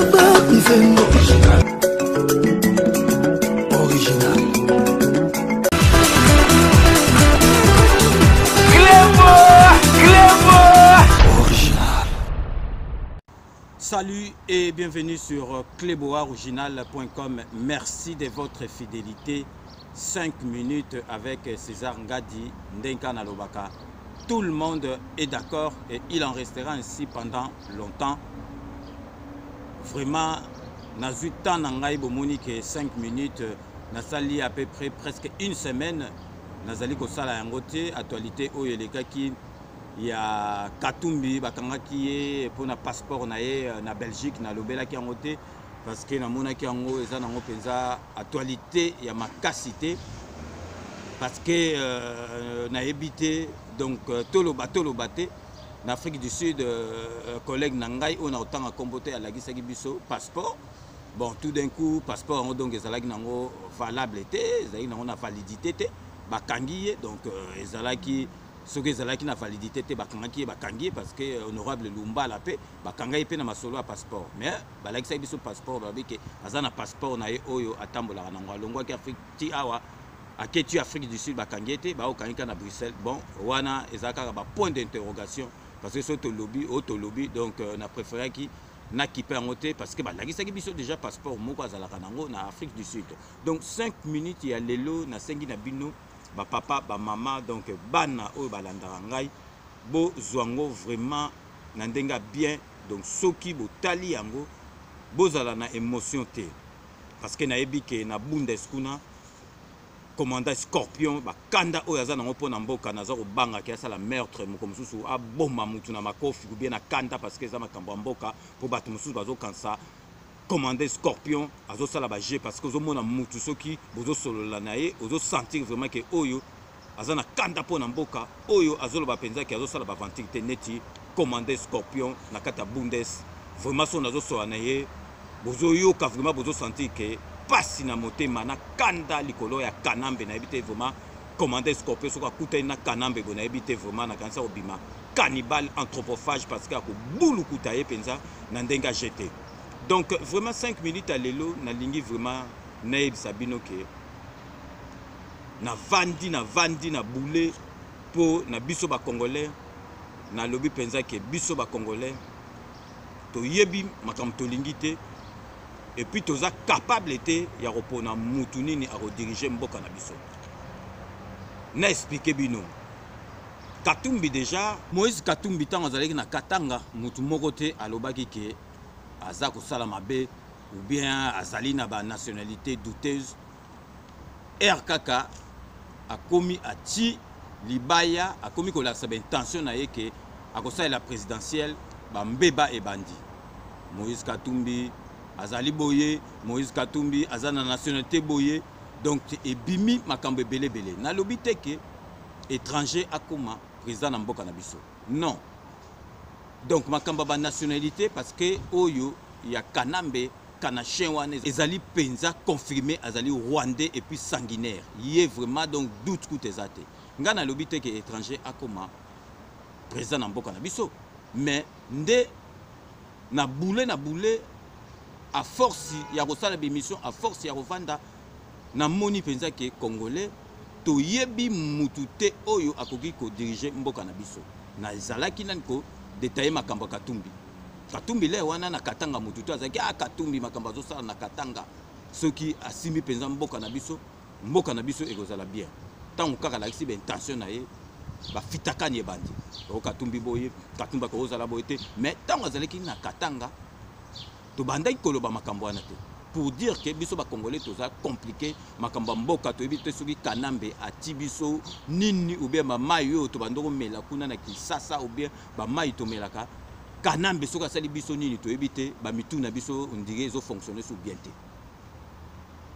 Bisengo original. Clébo, Clébo Original. Salut et bienvenue sur cleboaoriginal.com. Merci de votre fidélité. 5 minutes avec César Ngadi Ndenka Nalobaka. Tout le monde est d'accord et il en restera ainsi pendant longtemps. Vraiment, nazwi temps na ngai, bomoni ke 5 minutes nasali à peu près presque une semaine nazali kosala yango te. Actualité oyo elekaki ya Katumbi, bakangaki ye mpona passeport na ye na Belgique, nalobelaki yango te parce que namonaki yango eza nango mpenza actualité ya makasi te, parce que nayebi te. Donc toloba toloba te, na Afrique du Sud, collègue na ngai oyo na kotanga nkombo te alakisaki biso passeport. Bon, tout d'un coup passeport yango donc ezalaki nango valable te, ezalaki nango na validité te, bakangi ye. Donc ezalaki, soki ezalaki na validité te, bakangaki ye, bakangi ye parce que honorable Lumbala mpe bakanga ye mpe na masolo ya passeport. Mais balakisaki biso passeport, balobi ke aza na passeport na ye oyo atambolaka nango, alongwaki Afrique ti awa, aketi Afrique du Sud, bakangi ye te, baokangi kaka na Bruxelles. Bon, wana eza kaka bapoint d'interrogation, parce que soki tolobi oyo tolobi, donc na préféraki nakipe yango te, parce que balakisaki biso déjà passeport moko azalaka nango na Afrique du Sud. Donc 5 minutes ya lelo, nasengi na bino bapapa, bamama, donc bana oyo balandaka ngai, bozwa yango vraiment na ndenge ya bien. Donc soki botali yango, bozala na émotion te, parce que nayebi ke na Bundes kuna, commandant Scorpion, bakanda oyo aza nango mpo na mboka, naza kobangaki asala meurtre moko mosusu, aboma mutu na makofi ou bien na kanda, parce que eza makambo ya mboka. Mpo bato mosusu bazokanisa commandant Scorpion azosala bajeu, parce que ozomona mutu, soki bozosolola na ye, ozosentir vraiment ke oyo aza na kanda mpo na mboka, oyo azoloba mpenza ke azosala baventure te. Neti commandant Scorpion na kati ya Bundes, vraiment so nazosola na ye, bozoyoka vraiment, bozosentir ke pasi na motema na kanda likolo ya Kanambe. Nayebi te vraiment, commandant Scorpion soki akutani na Kanambe boye, nayebi te vraiment, nakanisa kobima cannibale anthropophage, parce que akobulukuta ye mpenza na ndenge ajete. Donc vraiment 5 minutes ya lelo, nalingi vraiment nayebisa bino ke navandi, navandi na bule mpo na biso bacongolais. Nalobi mpenza ke biso bacongolais toyebi makambo tolingi te, et puis toza capable te ya kopona mutu nini akodirige mboka na biso. Na expliquer bino, Katumbi déjà, Moïse Katumbi, ntango azalaki na Katanga, mutu moko te alobaki ke aza kosala mabe ou bien azali na banationalité douteuse. R kaka akomi ati libaya, akomi kolakisa baintention na ye ke akosalela présidentielle, bambeba ebandi. Moïse Katumbi azali boye, Moïse Katumbi aza na nationalité boye. Donc ebimi makambo ebelebele. Nalobi te ke étranger akoma président na mboka na biso, non. Donc makambo ya banationalité, parce que oyo ya Kanambe Kanachien wana ezali mpenza confirmé, azali rwandais et puis sanguinaire ye vraiment, donc doute kuta eza te. Ngai nalobi te ke étranger akoma président na mboka na biso, mais nde na boule, na boule, à force ya kosala bémission, à force ya kovanda, namoni mpenza ke congolais toyebi mutu te oyo akoki kodirige mboka na biso. Nazalaki nani kodétailler makambo ya Katumbi. Katumbi le wana na Katanga, mutu te azalaki a Katumbi makambo azosala na Katanga, soki asimbi mpenza mboka na biso, mboka na biso ekozala bien. Ntango kaka alakisi baintention na ye, bafitakani ebandi o Katumbi boye, Katumbi akozala boye te. Mais ntango azalaki na Katanga, tobandaki koloba makambo wana te, pour dire que biso bacongolais toza compliqué. Makambo ya mboka toyebi te. Soki Kanambe ati biso nini, ou bien bamai oyo tobandi komela kuna na Kisasa, ou bien bamai tomelaka, Kanambe soki asali biso nini, toyebi te. Bamitu na biso on dirait ezofonctionne so bien te.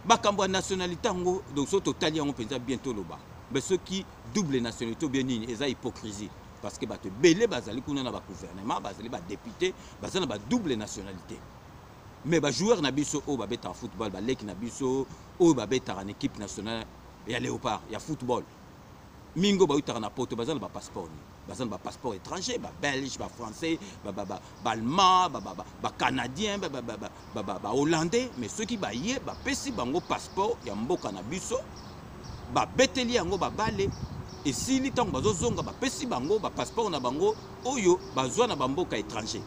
Makambo ya nationalité yango, donc soki totali yango mpenza bien, toloba mais soki double nationalité ou bien nini, eza hypocrisie, parce que bato ebele bazali kuna na bagouvernement, bazali badéputé, baza na badouble nationalité. Mais bajoueur na biso oyo babetaka football, baleki na biso oyo babetaka na équipe nationale ya Léopard ya football, mingi oyo bautaka na Poto, baza na bapasseport nini? Baza na bapasseport étranger, babelge, bafrançais, baallemand, bacanadien, bahollandais. Mais soki baye, bapesi bango passeport ya mboka na biso, babeteli yango babale, esili. Ntango bazozonga, bapesi bango bapasseport na bango oyo bazwa na bamboka étranger.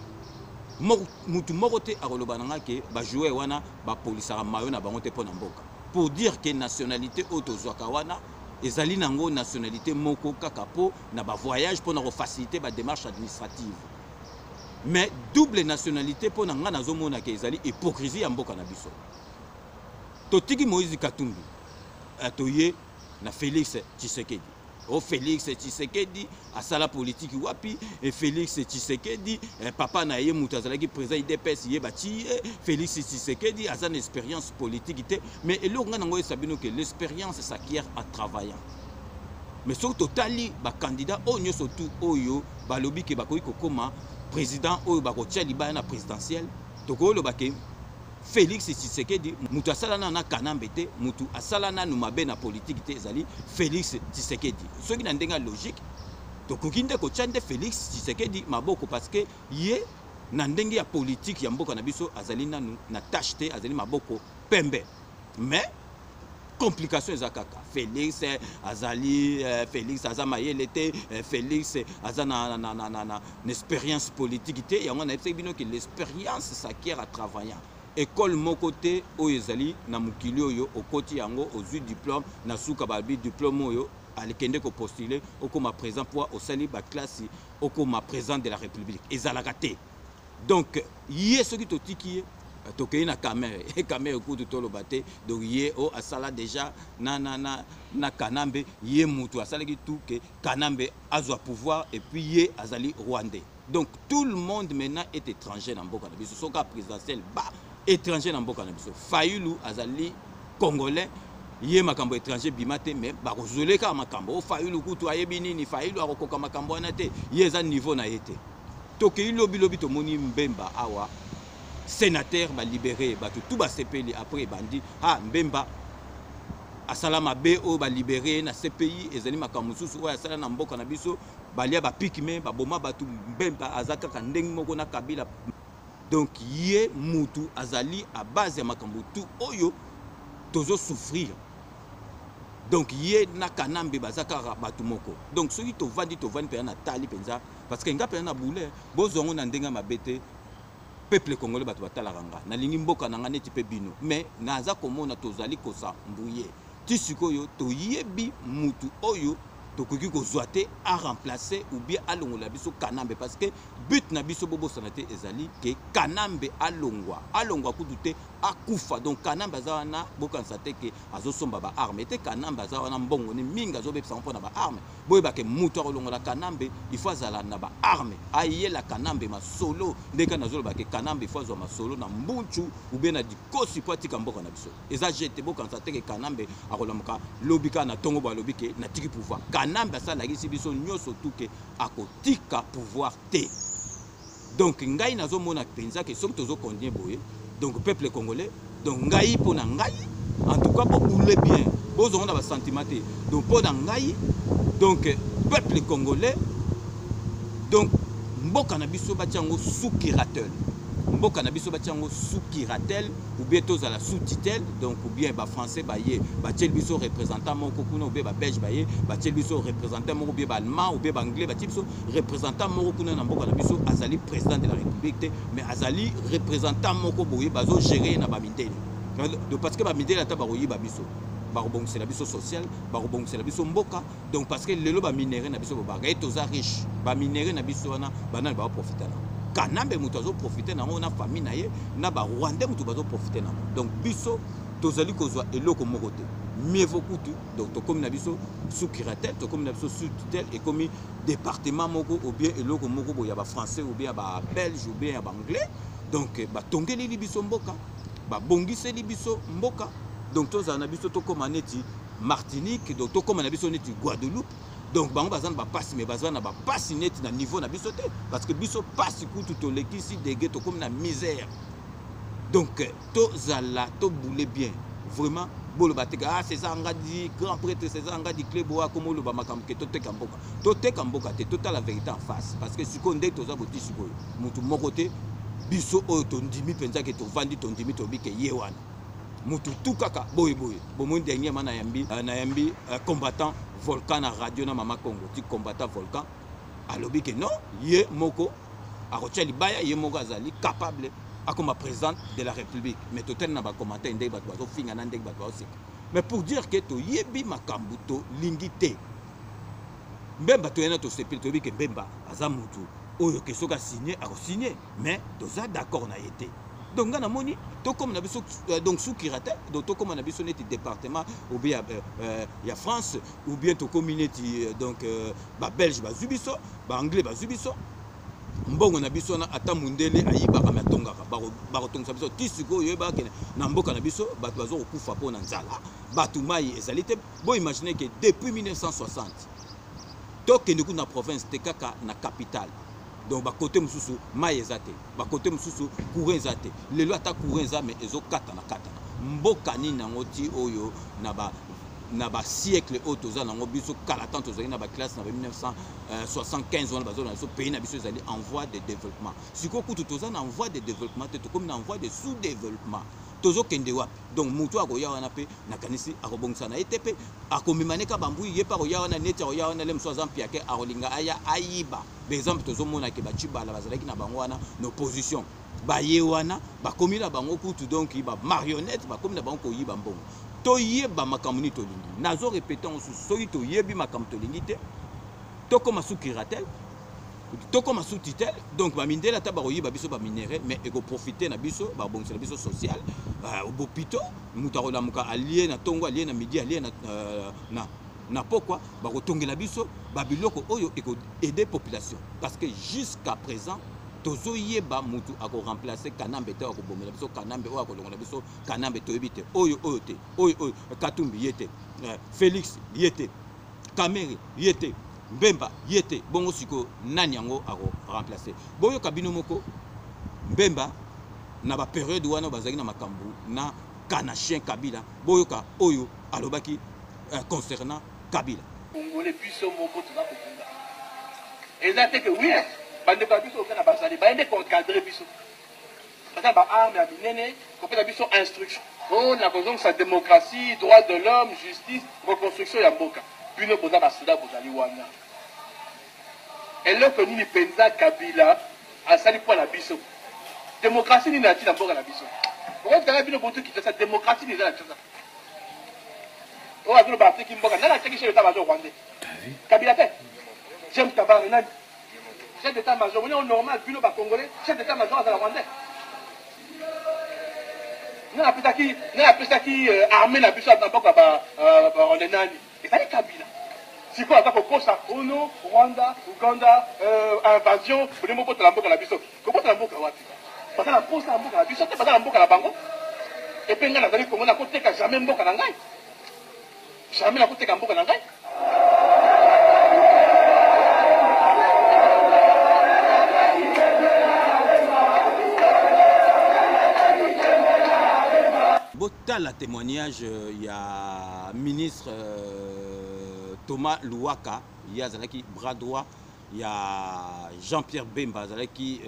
Mutu moko te akoloba na nga ke bajoueur wana bapolisaka mayo na bango te mpo na mboka. Pour dire ke nationalité oyo tozwaka wana ezali nango nationalité moko kaka mpo na bavoyage, mpo na kofaciliter badémarche administrative. Mais double nationalité, mpo na ngai, nazomona ke ezali hypocrisie ya mboka na biso. Totiki Moïse Katumbi, toye na Félix Tshisekedi. O Félix Tshisekedi asala politiki wapi? E Félix Tshisekedi, papa na ye moto azalaki président UDPS, ye batie ye. Félix Tshisekedi aza na expérience politique te. Mais eloko ngai nango oyesa bino ke l'expérience s'acquiert en travaillant. Mais soki totali bacandidat oyo nyonso tu oyo balobi ke bakoki kokóma président, oyo bakotia libaya na présidentielle, tokoloba ke Félix Tshisekedi, moto asala nanu na Kanambe te, moto asala nanu mabe na politike te, ezali Félix Tshisekedi. Soki na ndenge ya logique, tokoki nde kotia nde Félix Tshisekedi maboko, parce que ye na ndenge ya politike ya mboka na biso azali nanu na tache te, azali maboko pembe. Mais complication eza kaka Félix azali, Félix aza mayele te, Félix aza na expérience politique te. Yango nayebisaki bino ke l'expérience s'acquiert en travaillant. École moko te oyo ezali na mokili oyo okoti yango, ozwi diplôme, na suka babi diplôme oyo alekende kopostuler, okóma président po osali baklasi, okóma président de la République, ezalaka te. Donc ye, soki totiki ye, tokei na Kamerhe. Kamerhe kutu toloba te. Donc ye o asala déjà na Kanambe, ye mutu asalaki tout ke Kanambe azwa pouvoir, et puis ye azali rwandais. Donc tout le monde maintenant est étranger na mboka na biso. Soki présidentielle, ba étranger na mboka na biso. Fayulu azali congolais, ye makambo étranger bima te, mais bakozwele kaka makambo o Fayulu kutu ayebi nini. Fayulu akokoka makambo wana te, ye eza niveau na ye te. Tokei lobilobi, tomoni Mbemba awa, sénateur, balibérer, bato tu basepeli. Après ebandi: ah, Mbemba asala mabe oyo balibérer ye na CPI, ezali makambo mosusu oyo asala na mboka na biso, balia bapikime, baboma bato. Mbemba aza kaka ndenge moko na Kabila. Donc ye mutu azali à base ya makambo tu oyo tozosouffrir. Donc ye na Kanambe baza kaka bato moko. Donc soki tovandi, tovandi mpenza na tali mpenza, parce que nga mpenza na bule, bozwa yango na ndenge mabe te, peuple congolais, bato batalaka nga, nalingi mboka na nga neti mpe bino. Mais naza komona tozali kosambuye ti sikoyo. Toyebi mutu oyo tokoki kozwa te aremplacer ou bien alongola biso Kanambe, parce que but na biso, bobosana te, ezali ke Kanambe alongwa, alongwa kutu te, akufa. Donc Kanambe aza wana, bokanisa te ke azosomba baarme te. Kanambe aza wana, mbongo ni mingi azobebisa ngo mpona baarme. Boyebake mutu akolongola Kanambe, il faut azala na baarme, ayela Kanambe masolo. Ndenge nazoloba ke Kanambe, il faut azwa masolo na mbunchu ou bien na dikosi mpo atika mboka na biso. Eza je te, bokanisa te ke Kanambe akolamuka lobi kaka na ntongo bo alobi ke natiki pouvoir. Kanambe asalakisi biso nyonso tu ke akotika pouvoir te. Donc ngai nazomona mpenza ke soki tozocontinuer boye, donc peuple congolais, donc ngai, mpo na ngai en tout cas, bobule bien, bozongo na basentiment te. Donc mpo na ngai, donc peuple congolais, donc mboka na biso batia yango sous curatelle, mboka na biso batia yango sous curatelle, ou bien tozala sous tutelle. Donc ou bien bafrançais baye batieli biso représentant moko kuna, ou bien babelge baye batieli biso représentant moko, ou bien baallemand, ou bien baanglais batieli biso représentant moko kuna na mboka na biso. Azali président de la République te, mais azali représentant moko boye, bazogérer na bamindele. Donc parce que bamindele ata bakoyiba biso, bakobongisela biso social, bakobongisela biso mboka. Donc parce que lelo baminerais na biso, bobaka ye toza riche, baminerais na biso wana, banani baoprofiter nango? Kanambe moto azoprofiter nango na famille na ye, na barwandais moto bazoprofiter nango. Donc biso tozali kozwa eloko moko te, mieux vaut kutu donc tokómi na biso sous curatelle, tokómi na biso sous tutelle, ekomi département moko ou bien eloko moko boye ya bafrançais, ou bien ya babelge, ou bien ya baanglais. Donc batongeleli biso mboka, babongiseli biso mboka. Donc tozala na biso, tokóma neti Martinique, donc tokóma na biso neti Guadeloupe. Donc bango baza na bapasi, mais baza na bapasi neti na niveau na biso te, parce que biso pasi kutu tolekisi dege, tokómi na misère. Donc tozala tobule bien, vraiment. Boloba te ah César Ngadi, grand prêtre César Ngadi Cleboa akoma oloba makambo ke toteka mboka. Toteka mboka te, totala verite en face parce que sikoyo nde toza boti sikoyo mutu moko te biso oyo tondimi mpenza ke tovandi tondimi toyebi ke ye wana mutu tu kaka boye boye. Bomoni dernièrement nayambi nayambi combattant Volcan na radio na Mama Congo ti combattant Volcan alobi ke non ye moko akotia libaya, ye moko azali capable akoma président de la République. Mais totali na ba commentaire ndenge bato bazofinga na ndenge bato bazoseka, mais pour dire que toyebi makambo tolingi te. Mbemba toyena tosepeli, toyebi ke Mbemba aza mutu oyo ke soki asigne akosigne, mais toza d'accord na ye te. Donc nga namoni tokóma na biso donc sous curatelle, donc tokóma na biso neti département ou bien ya France, ou bien tokómi neti donc ba Belge bazwi biso, ba Anglais bazwi biso mbongo na biso wana. Ata mundele ayibaka me atongaka, bakotongisa biso ti sikoyo. Oyebaka na mboka na biso bato baza kokufa mpo na nzala, bato mai ezali te. Boimagine ke depuis 1960 tokende kuna na province te, kaka na capitale, donc bakote mosusu mai eza te, bakote mosusu courant eza te. Lelo ata courant eza, mais ezokatana katana. Mboka nini yango ti oyo na basiècle oyo toza nango biso? Kala tant tozalaki na baclasse na ba 1975 wana, bazona biso pays na biso ezali en voie de développement. Sikoyo kutu toza na voie de développement te, tokomi na voie de sous développement. Tozokende wapi? Donc motu akoya wana mpe nakanisi akobongisa na ye te, mpe akomema neka bambui. Ye mpe akoya wana neti akoya wana le mosusu aza mpiake, akolinga aya ayiba. Baexemple tozomona ke bacibala bazalaki na bango wana na opposition, baye wana bakomi na bango kutu donc bamarionnette, bakomi na bango koyiba mbongo. Toyeba makambo nini tolingi. Nazo répéter mosusu, soki toyebi makambo tolingi te, tokóma sous curatelle, tokóma sous tutelle. Donc bamindele ata bakoyiba biso baminerai, mais ekoprofite na biso, babongisela biso social, bopito. Moto akolamuka alie na ntongo, alie na midi, alie na pokwa. Bakotongela biso babiloko oyo ekoaide population, parce que jusqu'à présent tozoyeba mutu akoremplace Kanambe te, oyo akobomela biso Kanambe, oyo akolongola biso Kanambe, toyebi te. Oyo oyo te, oyo oyo Katumbi ye te, Félix ye te, Kamerhe ye te, Mbemba ye te. Bongo sikoyo nani yango akoremplace? Boyoka bino moko Mbemba na baperiode wana bazalaki na makambo na kanachien Kabila. Boyoka oyo alobaki concernant Kabila. Congolais biso moko toza kobunda. Eza te ke oui, bandeko ya biso oza na bazali baye nde koencadre biso, baza na baarme ya minene kopesa biso instruction o na kozongisa démocratie, droit de l'homme, justice, reconstruction ya mboka. Bino boza basoda, bozali wana. Eloko nini mpenza Kabila asali mpo na biso? Démocratie nini ati na mboka na biso? Okotanga bino butu Kinshasa, démocratie nini eza na Kinshasa? Oyo azoloba ateki mboka, nani ateki chef d'état major rwandais? Kabila te? James Kabare nani chef d'état major? Boni normal bino bacongolais, chef d'état major azala rwandais? Nani apesaki armée na biso na mboka barwandais? Nani? Ezali Kabila. Sikoyo aza kokosa ono Rwanda, Uganda, invasion. Bolingi bobotala mboka na biso? Kobotala mboka wapi? Baza na posa ya mboka na biso te, baza na mboka na bango. Epe ngai nazali Kongo, nakoteka jamais mboka na ngai, jamais nakoteka mboka na ngai. Botala témoignage ya ministre Thomas Luwaka. Ye azalaki bras droit ya Jean-Pierre Bemba, azalaki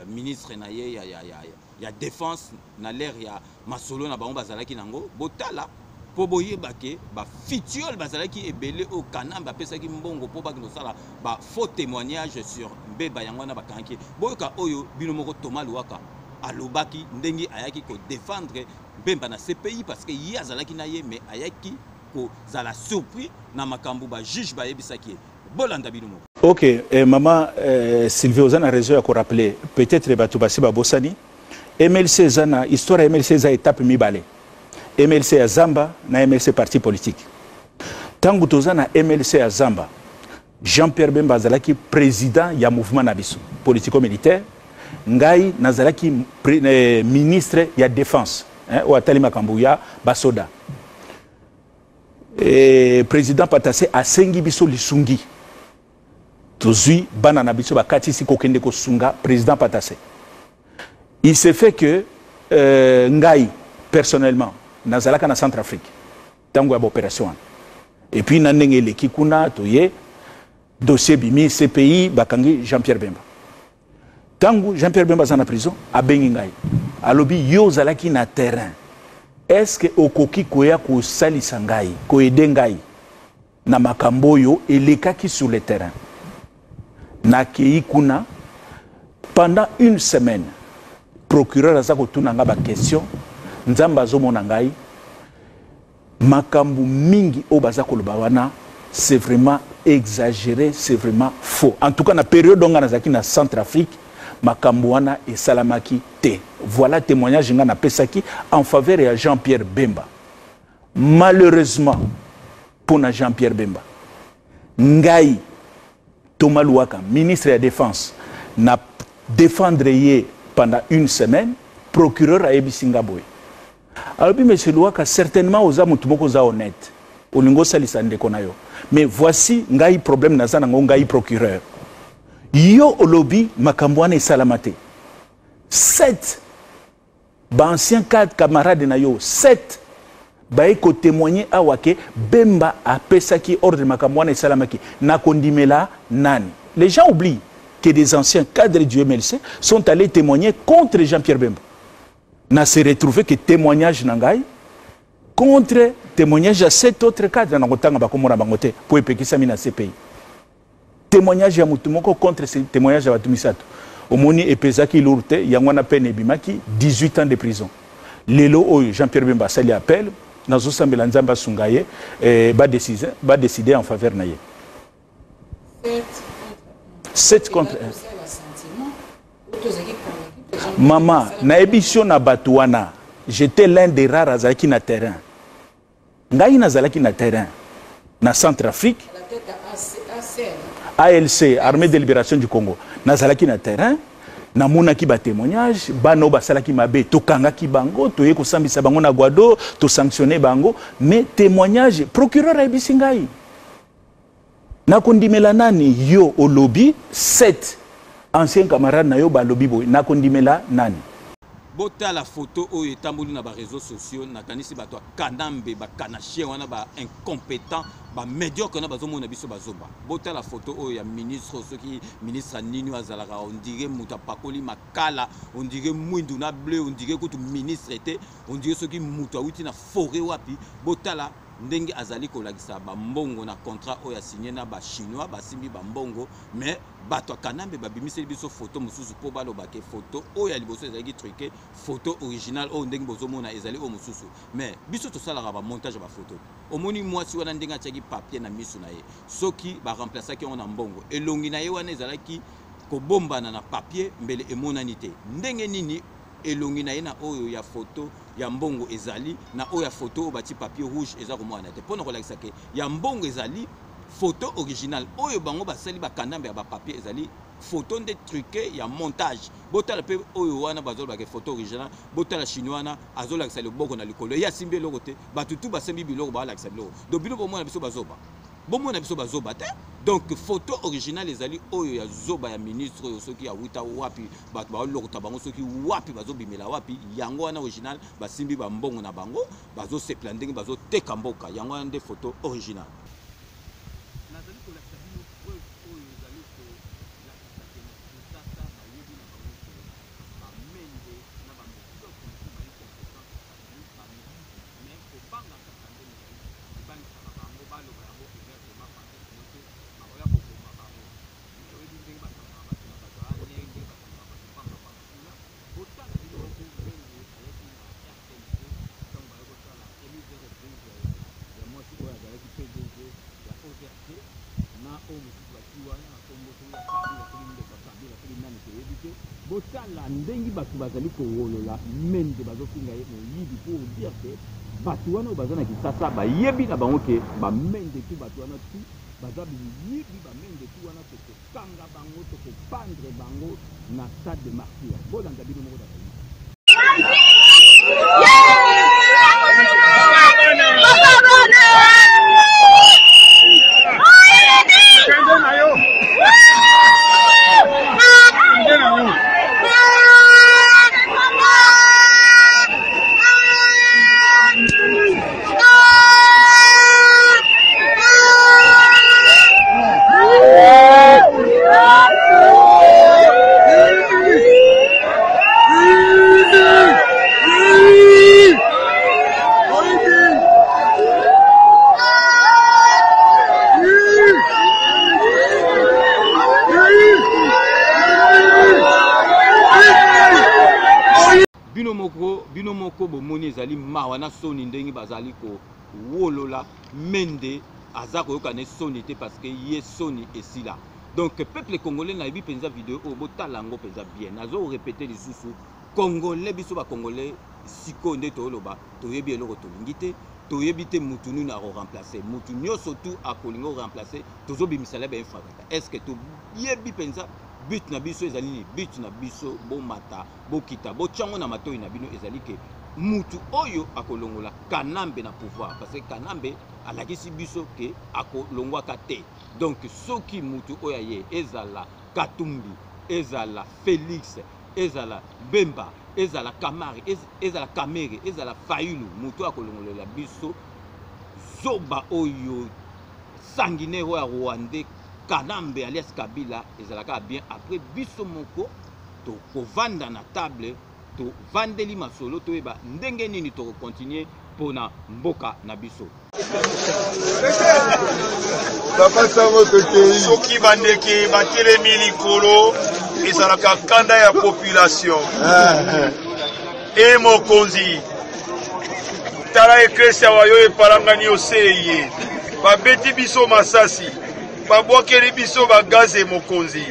ministre na ye ya défense na l'ère ya masolo na bango bazalaki nango. Botala mpo boyeba ke bafitiole bazalaki ebele oyo Kanambe apesaki mbongo mpo bakende kosala bafaux témoignage sur Mbemba. Yango wana bakangaki. Boyoka oyo bino moko Thomas Luwaka alobaki ndenge ayaki kodéfendre Mbemba na CPI, parce que ye azalaki na ye, mais ayaki kozala surpris na makambo bajuge bayebisaki ye. Bolanda bino moko. Ok, mama Sylvie, oza na raison ya korappeler. Peut-être bato basi babosani. MLC eza na histoire ya MLC, eza étape mibale: MLC ya zamba na MLC parti politique. Ntango toza na MLC ya zamba, Jean-Pierre Bemba azalaki président ya mouvement na biso politico-militaire, ngai nazalaki ministre ya défense, oyo atali makambo ya basoda. Président Patassé asengi biso lisungi, tozwi bana na biso bakatisi kokende kosunga président Patassé. Il se fait que ngai personnellement nazalaka na Centrafrique. Ntango ya baopération wana, et puis na ndenge eleki kuna, toye dossier bimi CPI, bakangi Jean-Pierre Bemba. Ntango Jean-Pierre Bemba aza na prison, abengi ngai, alobi: "Yo ozalaki na terrain, est ce que okoki koya kosalisa ngai, koaider ngai na makambo oyo elekaki sur le terrain?" Nakei kuna pendant une semaine. Procureur aza kotuna nga baquestion. Nzambe azomona ngai, makambo mingi oyo baza koloba wana, c'est vraiment exagéré, c'est vraiment faux. En tout cas, na période oyo nga nazalaki na Centrafrique, makambo wana esalamaki te. Voilà témoignage nga napesaki en faveur ya Jean-Pierre Bemba. Malheureusement mpona Jean-Pierre Bemba, ngai Thomas Luhaka, ministre ya Défense, na défendre ye pendant une semaine. Procureur ayebisi nga boye, alobi: "Monsieur Luhaka, certainement oza motu moko oza honnête, olingi osalisa ndeko na yo, mais voici ngai problème naza nango. Ngai procureur, yo olobi makambo wana esalama te. Sept baancien cadre, camarade na yo, sept baye kotémoigner awa ke Bemba apesaki ordre, makambo wana esalamaki. Nakondimela nani?" Les gens oublient que des anciens cadres du MLC sont allés témoigner contre Jean-Pierre Bemba. Na se retrouver que témoignage na ngai contre témoignage ya sept autres cadres, na kotanga bakomona bango te mpo epekisami na CPI, témoignage ya motu moko contre témoignage ya bato misato. Omoni, epesaki lourd te. Yango wana peine ebimaki 18 ans de prison. Lelo oyo Jean-Pierre Bemba asali appel. Nazosambela Nzambe asunga ye, eh, badécide en faveur na ye. 7 contre 1. Mama, nayebi sio na bato wana, j'étais l'un des rares azalaki na terrain. Ngai nazalaki na terrain na Centrafrique, ALC, Armée de libération du Congo. Nazalaki na terrain, namonaki batémoignage. Bana oyo basalaki mabe, tokangaki bango, toye kosambisa bango na Gbado, tosanctionne bango. Mais témoignage, procureur ayebisi ngai: "Nakondimela nani? Yo olobi 7 ancien camarade na yo balobi boye, nakondimela nani?" Botala foto oyo etamboli na baréseaux sociaux. Nakanisi bato ya Kanambe, bakanachien wana, baincompétent, bamédiocre wana, bazomona biso bazoba. Botala foto oyo ya ministre, soki ministre nini oyo azalaka, on dirait moto apakoli makala, on dirait mwindu na bleu, on dirait kutu ministre te, on dirait soki moto awuti na forêt wapi. Botala ndenge azali kolakisa bambongo na contrat oyo asigné na Bachinois. Basimbi bambongo, mais bato ya Kanambe babimiseli biso foto mosusu mpo balobake foto oyo ya liboso ezalaki truqué, photo originale oyo ndenge bozomona ezali oyo mosusu. Mais biso tosalaka bamontage ya bafoto. Omoni mwasi wana ndenge atiaki papier na miso na ye, soki baremplaçaki yango na mbongo, elongi na ye wana ezalaki kobombana na papier, mbele emonani te. Ndenge nini elongi na ye na oyo ya foto ya mbongo ezali, na oyo ya foto oyo bati papier rouge eza komonana te? Mpona kolakisa ke ya mbongo ezali photo originale, oyo bango basali bakandambe ya bapapier ezali photo nde truqué ya montage. Botala mpe oyo wana bazolobaka photo originale. Botala Chinois wana azolakisa loboko na likolo, ye asimbi eloko te. Bato tu basembi biloko, baalakisa biloko. Donc bino bomona biso bazoba, bomona biso bazoba te. Donc photo originale ezali oyo ya zoba ya ministre oyo, soki awuta wapi, bato baolokota bango soki wapi, bazobimela wapi. Yango wana original. Basimbi bambongo na bango, bazosepela ndenge bazoteka mboka. Yango wana nde photo originale. Nazali kolakisa bino preuve oyo ezali kolakisa ke na Kinshasa bayebi na bango ke bamende na bamédiocre mosusu bali compétent, bazali bamiyibi, mais kobanga kaka nde ezali ebangisaka bango baloba yango ouvertement, parce que sinon te bakoya koboma bango. Oyebi ndenge bakangaka bato na bato ane, ndenge bakangaka bato pambapamba kuna. Botala bino moko ndenge ayaki na RTNC ntango baye kosala mise reprise ya mwasi oyo azalaki PDG ya OVRT na oyo mosusu bati wana na kombo soki ya Kabila, soki ndeko ya Kabila, soki nani, toyebi te. Botala ndenge bato bazali kowolola Mende, bazofinga ye moyibi, pour dire ke bato wana oyo baza na Kisasa bayebi na bango ke bamende tu, bato wana tu baza miyibi. Bamende tu wana, tokokanga bango, tokopendre bango na Stade de Martyr. Bolanda bino moko na bayibi. moko, bino moko bomoni ezali mawa na soni ndenge bazali kowolola Mende aza koyoka ne soni te parce que ye soni esila. Donc peuple congolais nayebi mpenza video oyo botala yango mpenza bien. Nazo repeter lisusu congolais biso ba congolais sikoyo nde toyoloba toyebi eloko tolingi te toyebi te mutu nini ako remplacer mutu nyonso tu akolinga ko remplacer tozobimisa la ba infrakata est ce que toyebi mpenza but na biso ezali nini but na biso bomata bokita botyango na matoi na bino ezali ke mutu oyo akolongola kanambe na pouvoir parce que kanambe alakisi biso ke akolongwaka te donc soki mutu oyo aye ezala katumbi ezala felix ezala bemba ezala kamari ezala kamere ezala fayulu mutu oyo akolongolela biso zoba oyo sanguinaire oyo ya rwandais kanambe alias kabila ezalaka bien après biso moko tokovanda na table tovandeli masolo toyeba ndenge nini tokokontinue mpo na mboka na biso. Papa sango tokei. Soki bandeke batelemi likolo ezalaka kanda ya population. E mokonzi tala eklesia wa yo epalangani oseye babeti biso masasi babwakeli biso bagaze mokonzi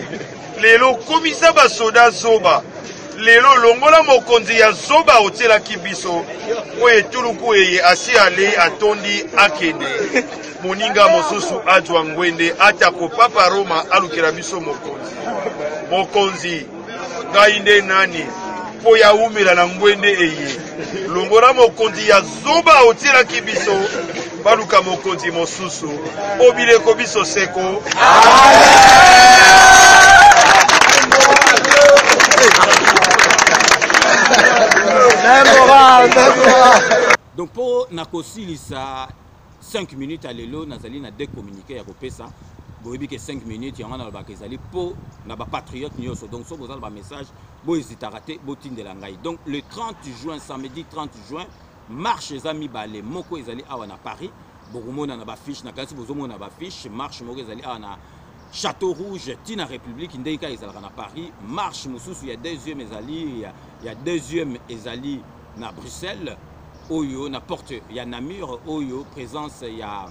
Lelo komisa ba soda zoba. Lelo longola mokonzi ya zoba otielaki biso oyo etuluku eye asi alei atondi akende moninga mosusu azwa ngwende atako papa Roma alukela biso mokonzi. Mokonzi ngai nde nani mpo ya umela na ngwende eye longola mokonzi ya zoba otielaki biso baluka mokonzi mosusu o bileko biso seko Donc mpo na kosilisa 5 minutes ya lelo nazali na deux communiqué ya kopesa boyebi ke 5 minutes yango nalobaka ezali mpo na bapatriote nyonso donc soki boza na bamessage bohésitaka te botindela ngai donc le 30 juin samedi 30 juin marche eza mibale moko ezali awa na paris bokomona na bafiche nakanisi bozomona bafiche marche moko ezali awa na château rouge ti na république ndenge kaka ezalaka na paris marche mosusu ya deuxième ezali ya, ya deuxième ezali na bruxelles oyo na porte ya namur oyo présence ya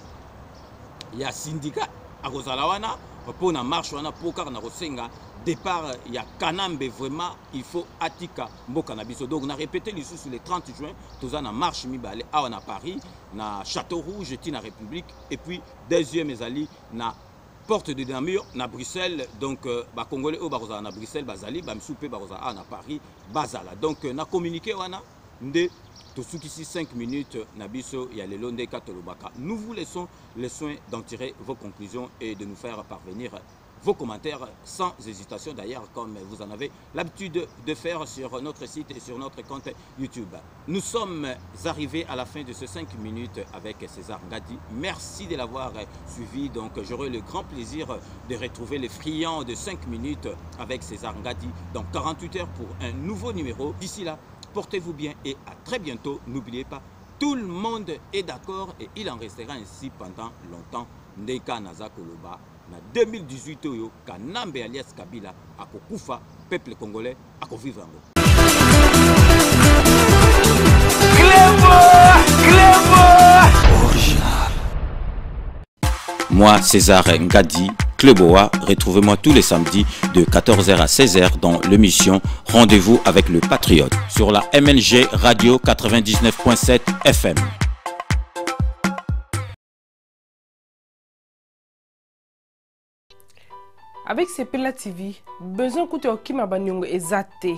ya syndicat akozala wana mpo na marche wana mpo kaka na kosenga départ ya kanambe vraiment il faut atika mboka na biso donc na répété lisusu le 30 juin toza na marche mibale awa na paris na château rouge ti na république et puis deuxième ezali na porte de namur na bruxelles donc euh, bacongolais oyo bakozala na bruxelles bazali bamisusu mpe bakozala awa na paris bazala donc euh, na communiqué wana nde tosukisi 5 minutes na biso ya lelo nde katolobaka nous vous laissons le soin d'en tirer vos conclusions et de nous faire parvenir vos commentaires sans hésitation d'ailleurs comme vous en avez l'habitude de faire sur notre site et sur notre compte YouTube. Nous sommes arrivés à la fin de ce 5 minutes avec César Ngadi. Merci de l'avoir suivi. Donc j'aurai le grand plaisir de retrouver les friands de 5 minutes avec César Ngadi dans 48 heures pour un nouveau numéro. D'ici là, portez-vous bien et à très bientôt. N'oubliez pas, tout le monde est d'accord et il en restera ainsi pendant longtemps. Ndeka Naza Koloba na 2018 oyo Kanambe alias Kabila akokufa peuple congolais akovivre yango. Moi, César Ngadi, Cleboa, retrouvez-moi tous les samedis de 14h à 16h dans l'émission Rendez-vous avec le Patriote sur la MNG Radio 99.7 FM. Avec Sepela TV, besoin kutu ya kokima baniongo eza te.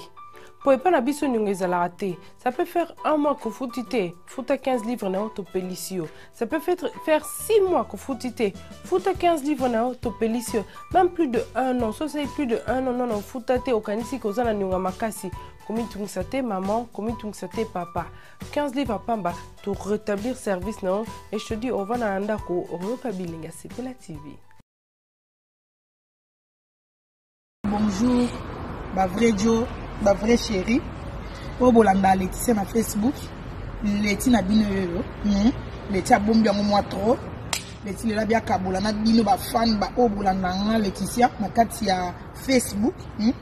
Po epa na biso niongo ezalaka te. Ça peut faire un mois kofuti te, futa 15 livres na yo topelisi yo. Ça peut faire, faire 6 mois kofuti te, futa 15 livres na yo topelisi yo. Même plus de un an, so osali plus de un an nano ofuta te, okanisi koza na niongo ya makasi. Komitungisa te maman, komitungisa te papa. 15 livres pamba to rétablir service na yo et je te dis ovanda na ndako okoyoka bilengi ya Sepela TV. Bonjour, ba vrai Joe, ba vrai chéri. Oyo bolanda Laetitia na Facebook, Leti na bino yoyo. Hmm. Leti abombi yango mwa trop. Leti lela bia kabola na bino ba fan ba oyo bolanda nga Laetitia na kati ya Facebook. Hmm.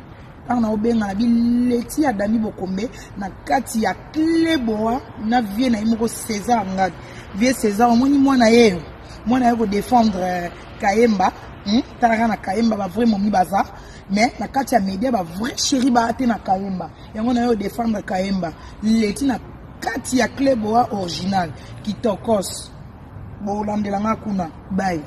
Ntango naobenga na bileti ya Dani Bokombe na kati ya Cleboa na vie na ye moko César Ngadi. Vie César, omoni mwana ye, mwana ye kodefendre Kayemba, Talaka na Kayemba ba vrai momi baza, mais na kati ya media ba vrai chéri ba te na Kayemba. Yango na yo défendre Kayemba. Leti na kati ya Cleboa original, kitokos. Bolandela nga kuna. Bye.